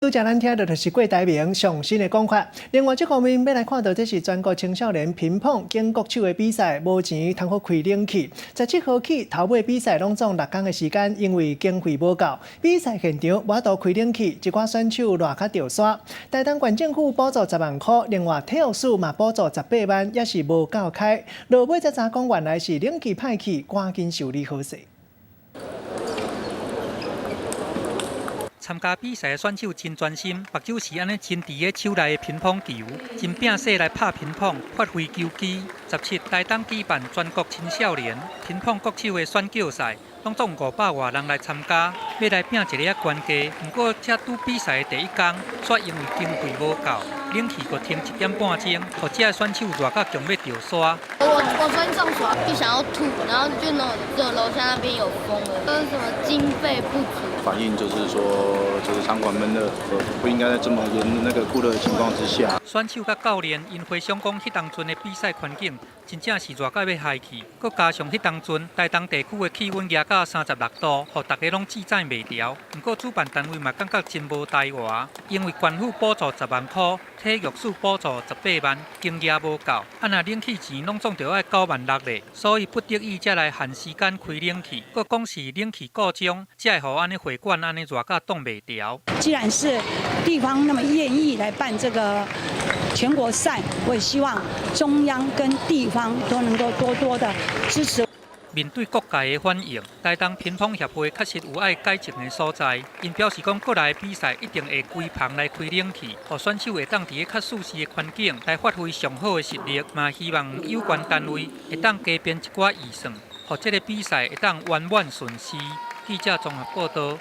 拄才咱聽著就是郭台銘上新的講法。另外，這方面欲來看著這是全國青少年乒乓間國手的比賽，無錢通好開冷氣。17號起頭尾比賽攏總6工的時間，因為經費無夠，比賽現場無法度開冷氣，一寡選手熱甲著沙。台東縣政府補助10萬箍，另外體育署嘛補助18萬，也是無夠開。落尾才知講原來是冷氣歹去，趕緊修理好勢。參加比賽的選手真專心，目睭是按呢真佇咧手內的乒乓球，真拼勢來拍乒乓，發揮球技。17台東舉辦全國青少年乒乓國手的選拔賽，攏總500外人來參加，欲來拚一个懸低。毋過才拄比賽的第一工，卻因為經費無夠，冷氣閣停一點半鐘，予這个選手熱甲強欲著沙。我昨天中暑就想要吐，然後就那只有樓下那邊有風了，說什麼經費不足。反映就是說，就是場館悶熱，不應該在這麼炎那個酷熱的情況之下。選手佮教練𪜶回想講，彼當陣的比賽環境真正是熱甲欲害去，閣加上彼當陣台東地區的氣溫夯到36度，予逐家攏自在袂牢。毋過主辦單位嘛感覺真無代替，因為縣府補助10萬箍，體育署補助18萬，經驗無夠，啊若冷氣錢攏總著愛9萬6咧，所以不得已才來限時間開冷氣。閣講是冷氣故障，才會予按呢會館按呢熱甲擋袂牢。既然是地方那麼願意來辦這個全國賽，我也希望中央跟地方都能夠多多的支持。面對各界的反應，台東乒乓協會確實有愛改進的所在。𪜶表示講，國內比賽一定會規棚來開冷氣，予選手會當佇咧較舒適的環境來發揮上好的實力。嘛希望有關單位會當加編一寡預算，予這个比賽會當圓滿順遂。記者綜合報道。